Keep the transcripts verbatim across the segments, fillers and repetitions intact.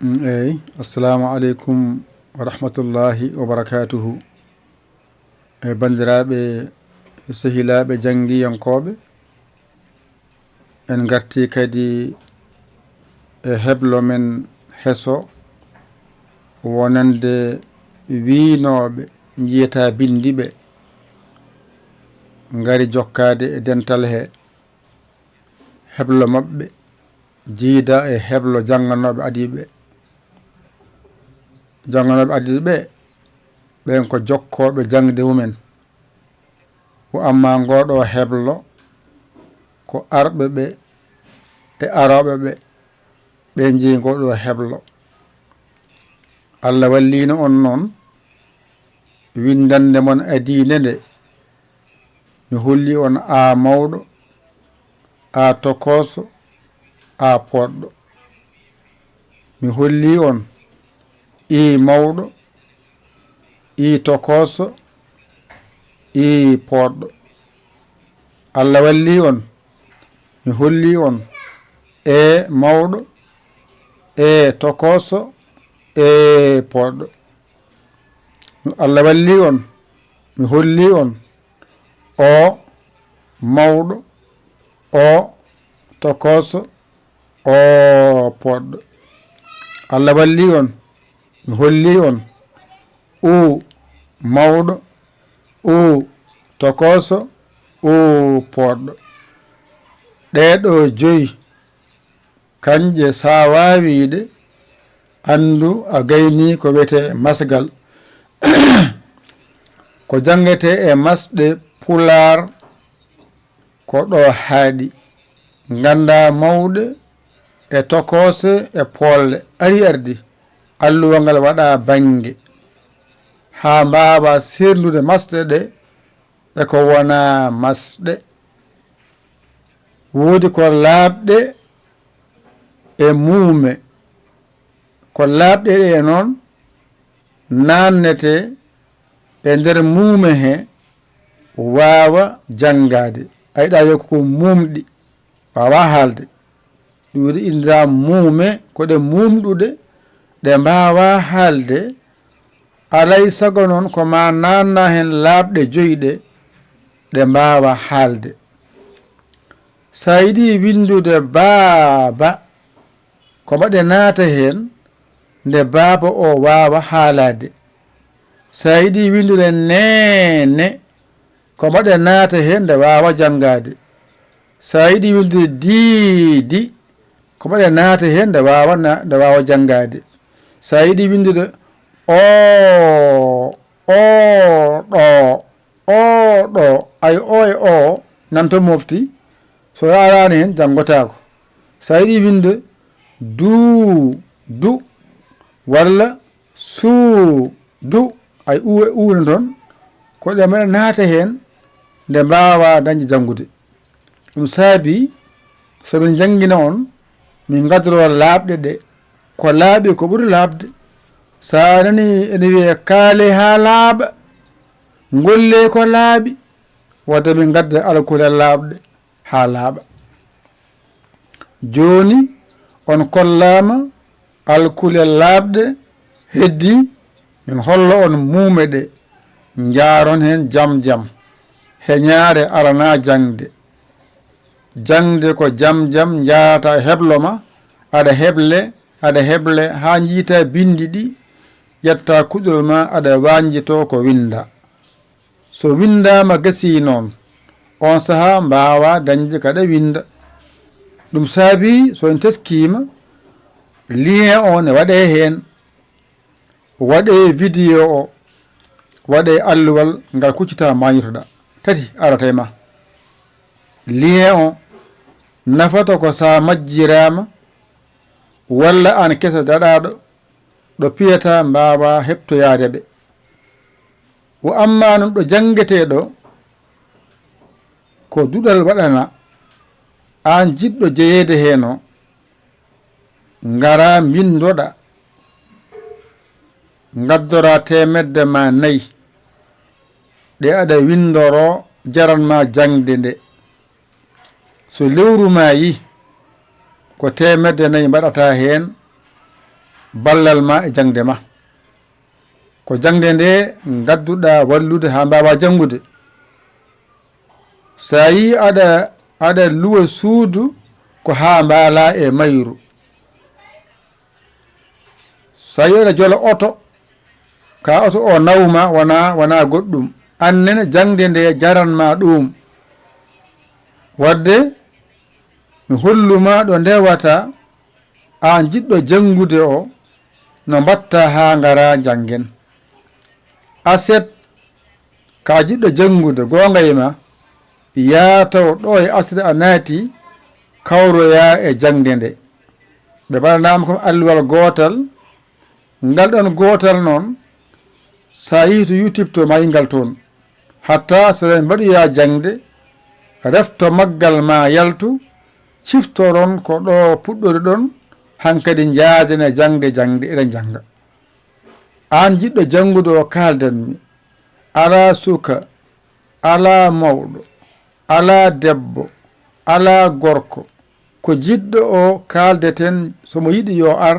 Mm, eey, assalamu aleykum wa rahmatullahi wa barakatuhu. E banndiraaɓe, sehilaaɓe janngiyankooɓe, en ngartii kadi e heblo men heso wonande wiynooɓe njiyataa binndi ɓe, ngari jokkaade e dental he heblo maɓɓe, jiida e heblo jannganooɓe adiiɓe ɓe. Jannganooɓe adiiɓe ɓe, ɓeen ko jokkooɓe jaŋde mumen. Wo amma ngoo ɗoo heblo, ko arɓe ɓe e arooɓe ɓe, ɓe njeyi ngoo ɗoo heblo. Allah walliino on noon, winndannde mon e diine nde, mi holli on A mawɗo, A tokooso, A poɗɗo. Mi holli on I mawɗo, I tokooso, I poɗɗo. Allah walli on, mi holli on E mawɗo, E tokooso, E poɗɗo. Allah walli on, mi holli on O mawɗo, O tokooso, O poɗɗo. Allah walli on, mi holli on U mawɗo, U tokooso, U poɗɗo. Ɗee ɗoo joyi, kanje so a waawii ɗe, anndu a gaynii ko wiyetee masgal. Ko janngetee e masɗe Pulaar ko ɗo haaɗi. Nganndaa mawɗe e tokoose e poolɗe ari ardi, alluwal ngal waɗaa bannge, haa mbaawaa seerndude masɗe ɗe e ko wonaa masɗe. Woodi ko laaɓɗe e muume. Ko laaɓɗe ɗe noon naannetee e nder muume he, waawa janngaade. A yiɗaa yo ko muumɗi, waawaa haalde. Ɗum waɗi inndiraa muume, ko ɗe muumɗuɗe, ɗe mbaawaa haalde. Alay sago noon, ko maa naanna heen laaɓɗe joyi ɗe, ɗe mbaawa haalde. So a yiɗii winndude baaba, ko mbaɗe naata heen nde baaba o waawa haalaade. So a yiɗii winndude neene, ko mbaɗe naata heen nde waawa janngaade. So a yiɗii winndude diidi, ko mbaɗe naata heen nde waawa na-, nde waawa janngaade. So a yiɗii winndude oo, oo ɗoo, oo ɗoo, ay oo e oo nan to mofti, so a araani heen, janngotaako. So a yiɗii winnde duu, du, walla suu, du, ay uu e uu ne toon, ko ɗe mbaɗa naata heen nde mbaawaa dañde janngude. Ɗum saabii, so min njanngina on, min ngaddoroo laaɓɗe ɗe. Ko laaɓi ko ɓuri laaɓde. So a nanii ene wiyee kaalee haa laaɓa, ngollee ko laaɓi, wadde min ngadda alkule laaɓɗe haa laaɓa. Jooni on kollaama alkule laaɓɗe, heddii min holla on muume ɗe, njaaron heen jam jam. Heñaare alanaa jaŋde. Jaŋde ko jam jam, njaarata heblo ma, aɗa heble, aɗa heble haa njiita binndi ɗi, ƴetta kuɗol ma, aɗa wañjitoo ko winnda. So winndaama gasii noon, oon sahaa mbaawaa dañde kaɗa winnda. Ɗum saabii so en teskiima, lien o ne waɗee heen, waɗee vidéo o, waɗee alluwal ngal kuccitaa maañitoɗaa. Tati arata e ma. Lien o nafata ko so a majjiraama walla aan keso daɗaaɗo ɗo piyataa mbaawaa heɓtoyaade ɓe. Wo amma noon ɗo janngetee ɗo, ko duɗal waɗana aan jiɗɗo jeyeede heen o, ngaraa mbinndoɗaa, ngaddoraa teemedde ma nayi ɗe aɗa winndoroo jaran ma jaŋde nde. So lewru ma yi, ko teemedde nayi mbaɗataa heen, ballal ma e jaŋde ma. Ko jaŋde nde ngadduɗaa wallude haa mbaawaa janngude. So a yii aɗa, aɗa luwa suudu, ko haa mbaalaa e mayru. So a yii aɗa jola oto, ka oto o nawma, wonaa, wonaa goɗɗum. Aan nene jaŋde nde jaran ma ɗum. Wadde mi hollu ma ɗo ndewata, aan jiɗɗo janngude o, no mbatta haa ngara janngen. Aset, ka jiɗɗo janngude, goonga e ma, yaa taw ɗo e aset a naati, kawroyaa e jaŋde nde. Ɓe mbaɗanaama kam alluwal gootal, ngal ɗon gootal noon, so a yehii to YouTube to, ma yiy ngal toon. Hatta so en mbaɗoyaa jaŋde, refto maggal ma yaltu, ciftoron ko ɗo puɗɗori ɗon, hankadi njaadene jaŋde, jaŋde, eɗen jannga. Aan jiɗɗo janngude o, kaalden mi. Alaa suka, alaa mawɗo, alaa debbo, alaa gorko. Ko jiɗɗo o kaaldeten, so mo yiɗi yo ar,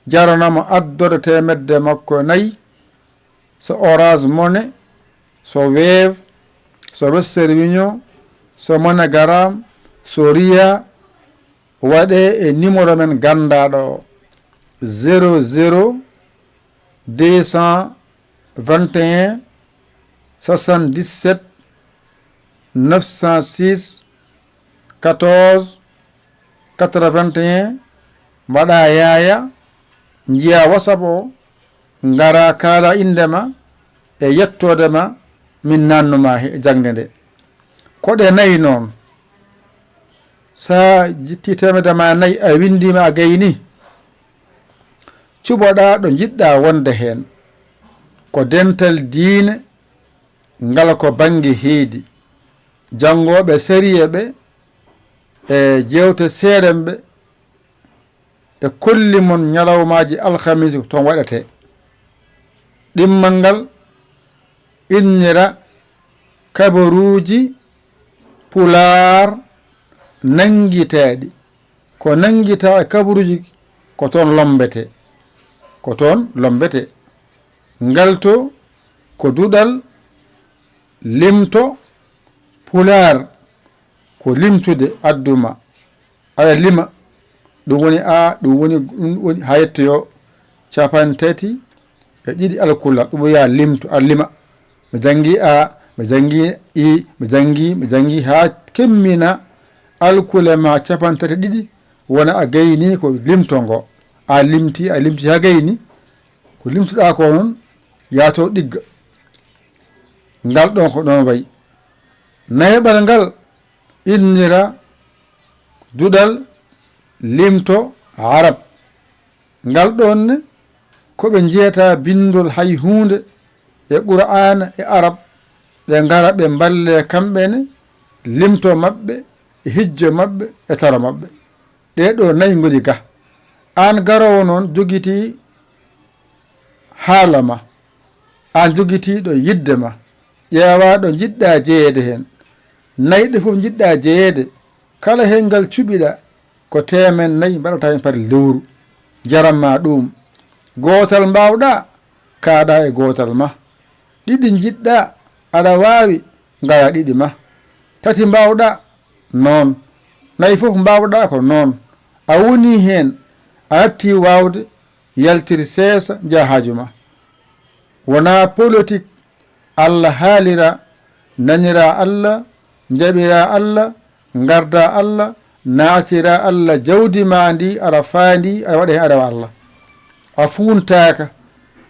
jarana mo addorde teemedde makko nayi, so Orange Money, so Wave, so Western Union, so MoneyGram, so Ria, waɗee e numéro men ganndaaɗo o, zéro zéro deux cent vingt et un soixante-dix-sept neuf cent six quatorze quatre-vingt-un, mbaɗa yaaya, njiya WhatsApp o, ngara kaala innde ma e yettoode ma, min naatnu ma he jaŋde nde. Ko ɗe nayi noon. So a ƴetti teemedde ma nayi, a winndiima, a gayni, cuɓoɗaa ɗo njiɗɗaa wonde heen. Ko dental diine, ngal ko bannge heedi. Janngooɓe sariya ɓe e jeewte seeɗen ɓe e kolli mon ñalawmaaji alhamisi ko toon waɗetee. Ɗimmal ngal innira kabaruuji Pulaar nanngiteeɗi. Ko nanngitaa e kabaruuji ko toon lommbetee. Ko toon lommbetee. Ngal to ko duɗal limto Pulaar. Ko limtude addu ma. Aɗa lima. Ɗum woni A, ɗum woni, ɗum woni haa yettoyoo cappanɗe tati e ɗiɗi alkula. Ɗum wiyaa limtu, aɗa lima. Mi janngi A, mi janngi I, mi janngi, mi janngi haa kemmina alkule ma cappanɗe tati e ɗiɗi, wona a gaynii ko limto ngo. A limti, a limti haa gayni. Ko limtuɗaa ko noon, yaato ɗigga. Ngal ɗon ko ɗon wayi. Nayaɓal ngal innira duɗal limto Arab. Ngal ɗon ne, ko ɓe njiyata binndol hay huunde e Qur'aana e Arab, ɓe ngara ɓe mballee kamɓe ne limto maɓɓe e hijjo maɓɓe e taro maɓɓe. Ɗee ɗoo nayi ngoni ga. Aan garoowo noon jogitii haala ma, aan jogitiiɗo yiɗde ma, ƴeewaa ɗo njiɗɗaa jeyeede heen. Nayi ɗe fof njiɗɗaa jeyeede, kala heen ngal cuɓiɗaa, ko teemen nayi mbaɗataa heen par lewru. Jaran ma ɗuum. Gootal mbaawɗaa, kaaɗaa e gootal ma. Ɗiɗi njiɗɗaa, aɗa waawi, ngaraa ɗiɗi ma. Tati mbaawɗaa, noon. Nayi fof mbaawɗaa ko noon. A wonii heen, a nattii waawde, yaltir seesa, njaha haaju ma. Wonaa politik, Alla haalira, nanira Alla, njaɓira Alla, ngarda Alla, naatira Alla, jawdi ma ndi aɗa faandi, aɗa waɗa heen aɗa wa Alla. A fuuntaaka,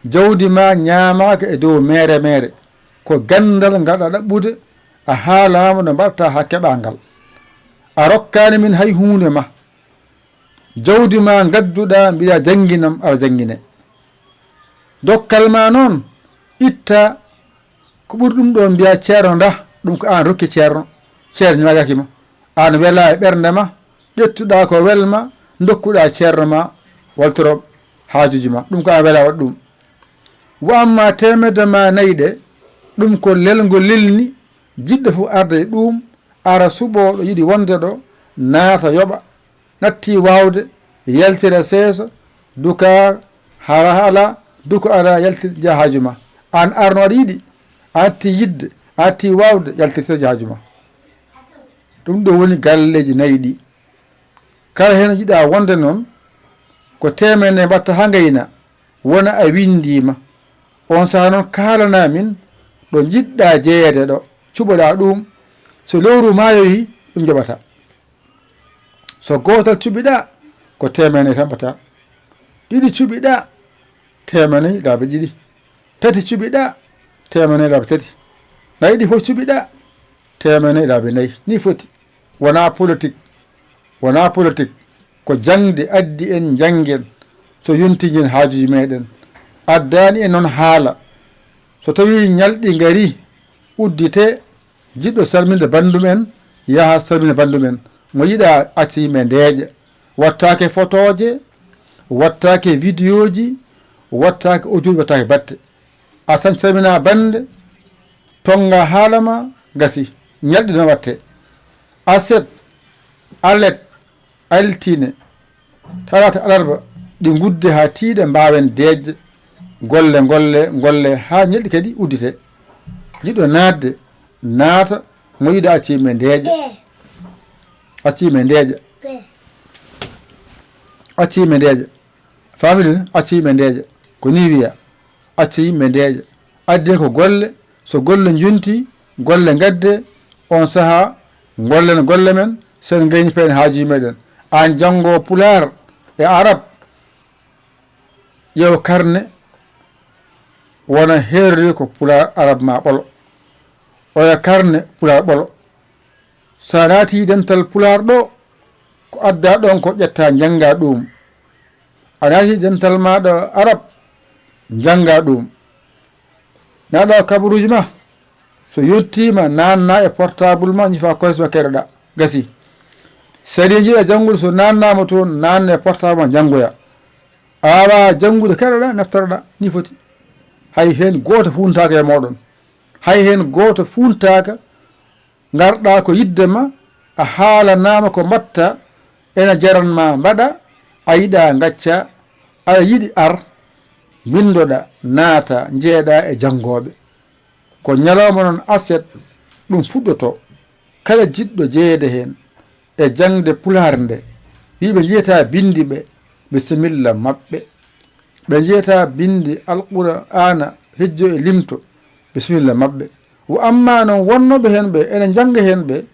jawdi ma ñaamaaka e dow meere meere. Ko ganndal ngal aɗa ɗaɓɓude, a haalaama no mbaɗataa haa keɓaa ngal. A rokkaani min hay huunde ma. Jawdi ma ngadduɗaa mbiɗa jannginam, aɗa janngine. Dokkal ma noon, itta ko ɓuri ɗum ɗoon mbiya ceerno ndah, ɗum ko aan rokki ceerno, ceerno ñaagaki ma. Aan wela e ɓernde ma, ƴettuɗaa ko wel ma, ndokkuɗaa ceerno ma, waltoro haajuuji ma. Ɗum ko aan wela waɗ ɗum. Wa amma teemedde ma nayi ɗe, ɗum ko lelngo lelni, jiɗɗo fof arda e ɗum, ara suɓoo ɗo yiɗi wonde ɗo, naata yoɓa, natti waawde, yaltira seesa, duka Hara alaa, duko alaa, yaltir njaha haaju ma. Aan arno aɗa yiɗi, a atti yiɗde, a atti waawde, yaltir so njaha haaju ma. Ɗum ɗo woni galleeji nayi ɗi. Kala heen jiɗa wonde noon, ko teemedere mbaɗta haa ngayna, wona a winndiima. On sahaa noon kaalanaa min ɗo njiɗɗa jeyeede ɗo, cuɓoɗa ɗum. So lewru maayoyi, ɗum njoɓata. So gootal cuɓiɗa, ko teemedere tan mbaɗta. Ɗiɗi cuɓiɗa, teemedere laabi ɗiɗi. Tati cuɓiɗa, teemedere laabi tati. Nayi ɗi fof cuɓiɗa, teemedere laabi nayi. Ni foti. Wonaa politik, wonaa politik. Ko jaŋde addi en, njanngen, so yonti ngen haajuuji meɗen. Addaani en noon haala. So tawii ñalɗi ngarii, udditee, jiɗɗo salminde banndum en, yaha salmina banndum en. Mo yiɗa acca yimɓe ndeeƴa. Wattaake fotooje, wattaake vidéoji, wattaake audio, wattaake batte. A san salmina bannde, tonnga haala ma, gasi. Ñalɗi no watte. Aset, alet, altine, talaata, alarba, ɗi ngudde haa tiiɗa, mbaawen deeƴde. Golle, ngolle, ngolle, haa ñalɗi kadi uddite. Jiɗɗo naatde, naata, mo yiɗa acci yimɓe ndeeƴa. Acci yimɓe ndeeƴa. Acci yimɓe ndeeƴa. Faamide? Acci yimɓe ndeeƴa. Ko ni wiya. Acci yimɓe ndeeƴa. Addi ko golle, so golle njonti, golle ngadde, on sahaa, ngollen golle men, sen ngayni peen haajuuji meɗen. Aan janngo pulaar e arab, ƴeew karne, wona heerde ko pulaar arab ma ɓolo. Oya karne pulaar ɓolo. So a naati dental pulaar ɗo, ko adda ɗon ko ƴetta njannga ɗum. A naati dental maaɗa arab, njannga ɗum. Naɗa kabaruuji ma, so yettiima, naanna e portable ma, ñifa koyes ma keɗoɗa. Gasi. So aɗa jiɗa janngude, so naannaama toon, naanna e portable ma, njanngoya. A waawaa janngude, keɗoɗa, naftoroɗa, ni foti. Hay heen gooto fuuntaaka e mooɗon. Hay heen gooto fuuntaaka, ngarɗa ko yiɗde ma, a haalanaama ko mbaɗta, ena jaran ma mbaɗa, a yiɗa ngacca, aɗa yiɗi ar, winndoɗa, naata, njeeɗa e janngooɓe. Ko ñalawma noon aset ɗum fuɗɗotoo. Kala jiɗɗo jeyeede heen e jaŋde pulaar nde, ɓe njiyata binndi ɓe, bisimilla maɓɓe. Ɓe njiyata binndi Alqur'aana, hijjo e limto, bisimilla maɓɓe. Wa amma noon wonnooɓe heen ɓe, ene njannga heen ɓe,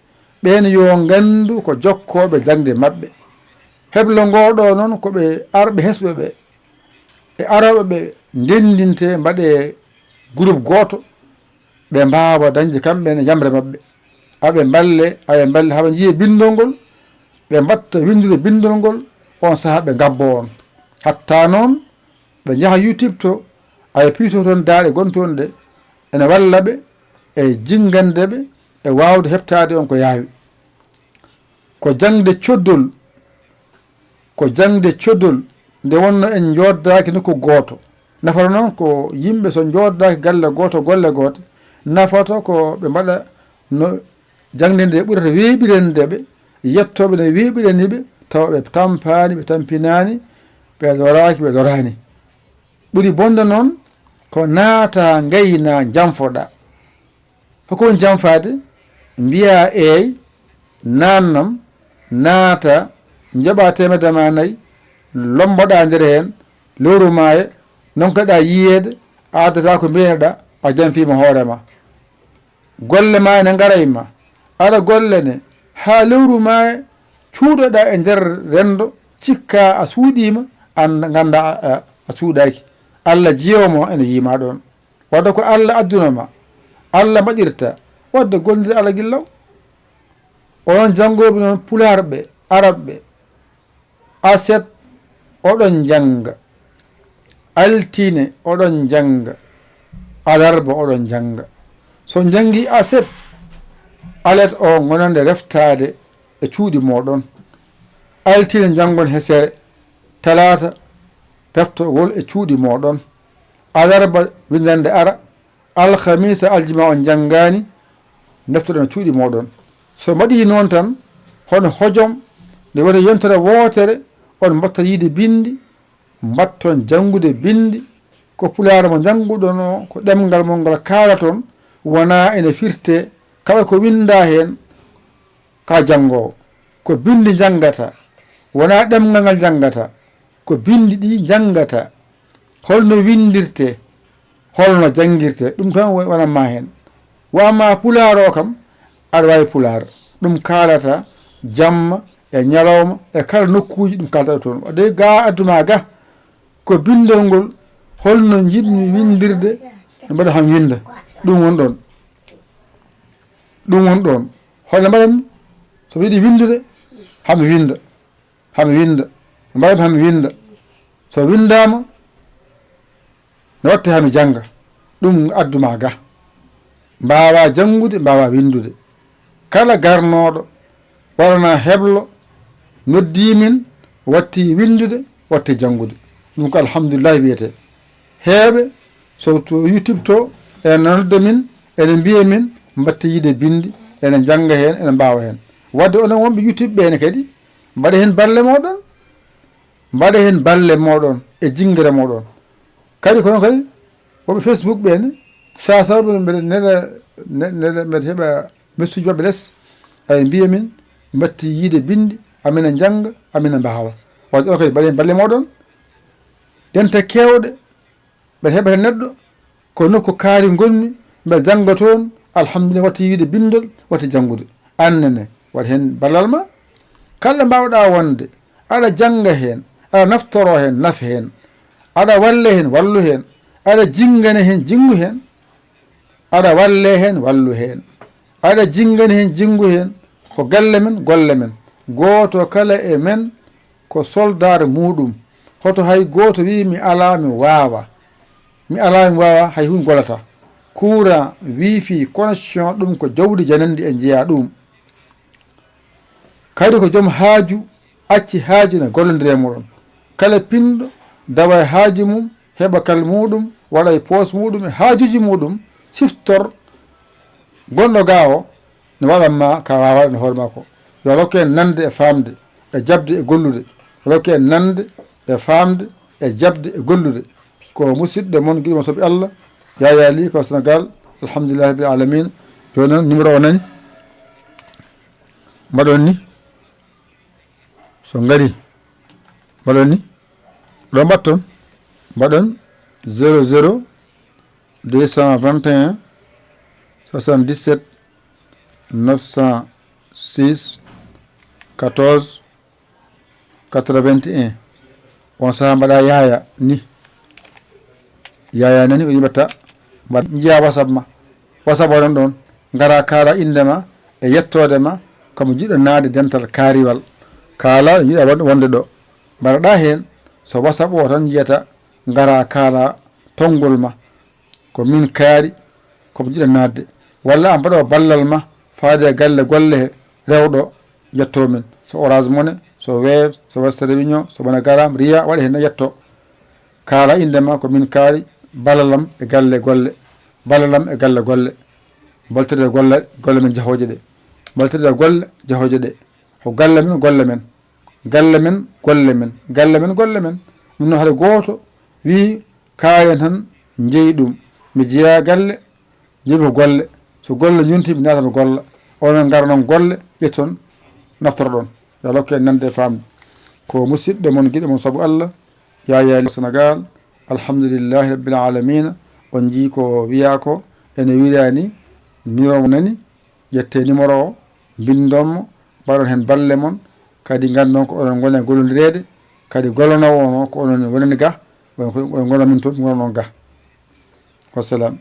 ɓeen yo nganndu ko jokkooɓe jaŋde maɓɓe. Heblo ngoo ɗoo noon ko ɓe arɓe hesɓe ɓe. E arooɓe ɓe ndenndintee, mbaɗee groupe gooto, ɓe mbaawa dañde kamɓe ne yamre maɓɓe. Aɓe mballe, aɓe mballe, haɓe njiya binndol ngol, ɓe mbaɗta winndude binndol ngol, on sahaa ɓe ngabbo on. Hatta noon, ɓe njaha YouTube to, aɓe piito toon daaɗe gontoon ɗe, ene walla ɓe e jinngande ɓe e waawde heɓtaade on ko yaawi. Ko jaŋde coddol, ko jaŋde coddol, nde wonno en njooɗdaaki nokku gooto. Nafata noon ko yimɓe so njooɗdaaki galle gooto, golle goote, nafata ko ɓe mbaɗa no jaŋde nde ɓurata weeɓirande ɓe, yettooɓe no weeɓirani ɓe, tawa ɓe tampaani, ɓe tampinaani, ɓe loraaki, ɓe loraani. Ɓuri bonde noon ko naata ngayna njanfoɗa. Hoko woni janfaade? Mbiya eey, naannam, naata, njoɓa teemedde ma nayi, lomboɗa nder heen, lewru maaye, nonkoɗa yiyeede, a addata ko mbiyanoɗa, a janfiima hoore ma. Golle ma ene ngara e ma. Aɗa golle ne, haa lewru maaye, cuuɗoɗa e nder renndo, cikka a suuɗiima, an ngannda a, a, a suuɗaaki. Allah jiyoowo ma ene yiima ɗoon. Wadde ko Allah addunoo ma, Allah mbaɗirta, wadde gollondir Allah gillaw. Onon janngooɓe noon, pulaar ɓe, arab ɓe, aset oɗon njannga, altine oɗon njannga, alarba oɗon njannga. So njanngi aset, alet o ngonande reftaade e cuuɗi mooɗon. Altine njanngon hesere, talaata reftogol e cuuɗi mooɗon. Alarba winndande ara, alhamiisa, aljuma on njanngaani, neftoɗon cuuɗi mooɗon. So mbaɗii noon tan, hono hojom, nde wiyata yontere wootere, on mbaɗta yiide binndi, mbatton janngude binndi, ko pulaar mo njannguɗon o, ko ɗemngal mon ngal kaalaton, wonaa ene firtee kala ko winndaa heen ka janngoowo. Ko binndi njanngata, wonaa ɗemngal ngal njanngata, ko binndi ɗi njanngata. Holno winndirtee, holno janngirtee, ɗum tan wonat ma heen. Wa amma pulaar o kam, aɗa waawi pulaar. Ɗum kaalata jamma e ñalawma e kala nokkuuji, ɗum kaalata toon. Waɗde ga adduma ga, ko binndol ngol, holno njiɗmi winndirde, no mbaɗa ham winnda. Ɗum won ɗoon. Ɗum won ɗoon. Holno mbaɗanmi? So mi yiɗi winndude, hami winnda. Hami winnda. Mbaɗanmi hami winnda. So winndaama, no waɗte hami jannga. Ɗum adduma ga. Mbaawaa janngude, mbaawaa winndude. Kala garnooɗo waɗana heblo, noddii min, watti winndude, watti janngude. Ɗum ko alhamdulillahi wiyetee. Heewɓe, so to YouTube to, ene nodda min, ene mbiya min, mbatti yiɗde binndi, ene njannga heen, ene mbaawa heen. Waɗde onon wonɓe YouTube ɓe ne kadi, mbaɗa heen balle mooɗon, mbaɗa heen balle mooɗon e jinngere mooɗon. Kadi ko noon kadi, wonɓe Facebook ɓe ne, saa saa mbeɗa, mbeɗa nela, ne-, nela, mbeɗa heɓa message maɓɓe les, ay mbiya min, mbatti yiɗde binndi, amina njannga, amina mbaawa. Waɗde onon kadi mbaɗa heen balle mooɗon, dente keewɗe, ɓe heɓata neɗɗo, ko nokku kaari ngonmi, mbeɗa jannga toon, alhamdulillah, watti yiɗde binndol, watti janngude. Aan nene, waɗ heen ballal ma, kala mbaawɗaa wonde, aɗa jannga heen, aɗa naftoroo heen, naf heen. Aɗa walle heen, wallu heen. Aɗa jinngana heen, jinngu heen. Aɗa walle heen, wallu heen. Aɗa jinngana heen, jinngu heen. Ko galle men, golle men. Gooto kala e men ko soldaar muuɗum. Hoto hay gooto wii mi alaa, mi waawa. Mi alaa, mi waawa, hay huunde gollata. Courant, wifi, connexion, ɗum ko jawdi janandi e njeyaa ɗum. Kadi ko joom haaju, acci haaju ne gollondira e muɗum. Kala pinɗo dawa e haaju mum, heɓa kal muɗum, waɗa e poos muɗum e haajuuji muɗum, siftor gonɗo ga o, ne waɗan ma ka waawa waɗan hoore ma ko. Yo rokku en nande e faamde, e jaɓde e gollude. Rokku en nande e faamde, e jaɓde e gollude. Ko musidɗo mon, giɗo mon, soɓe Allah, Yaya Ly, ko Sénégal. Alhamdulillahi rabbil alamin. Jooni noon, numéro o nani. Mbaɗon ni. So ngari, mbaɗon ni. Ɗo mbatton. Mbaɗon zéro zéro deux cent vingt et un soixante-dix-sept neuf cent six quatorze quatre-vingt-un. On sahaa mbaɗa Yaya ni. Yaya nani, o yiɓata. Mbaɗa njiya WhatsApp ma. WhatsApp oɗon ɗon. Ngara kaala innde ma e yettoode ma. Kamo jiɗɗo naade dental kaariwal. Kaala no jiɗɗa won-, wonde ɗo. Mbaɗaɗa heen. So WhatsApp o tan njiyata. Ngara kaala tonngol ma. Ko min kaari, ko mi jiɗa naatde. Walla a mbaɗo ballal ma faade e galle golle he rewɗo, yetto min. So Orange Money, so Wave, so Western Union, so MoneyGram, Ria, waɗa heen yetto. Kaala innde ma, ko min kaari ballalam e galle golle. Ballalam e galle golle. Mbaltirde golle, golle men jahooje ɗe. Mbaltirde golle jahooje ɗe. Ko galle men, golle men. Galle men, golle men. Galle men, golle men. Ɗum noon, hade gooto wii, kaaya tan njeyi ɗum. Mi jeyaa galle, njeyi ko golle. So golle njontii, mi naata mi golla. Onon ngara noon golle, ƴetton, naftorɗon. Yo Allah rokku en nande e faamde. Ko musidɗo mon, giɗo mon sabu Allah, Yaya Ly Sénégal. Alhamdulillahi Rabbil Alamina. On njii ko wiyaa ko, ene wiyaa ni, numéro mo nani, ƴettee numéro o, mbinndon mo, mbaɗon heen balle mon, kadi nganndon ko onon ngoni e gollondireede, kadi gollanoowo on o ko onon wonani ga, on ko, on ngona min toon, ngona noon ga. Wassalam.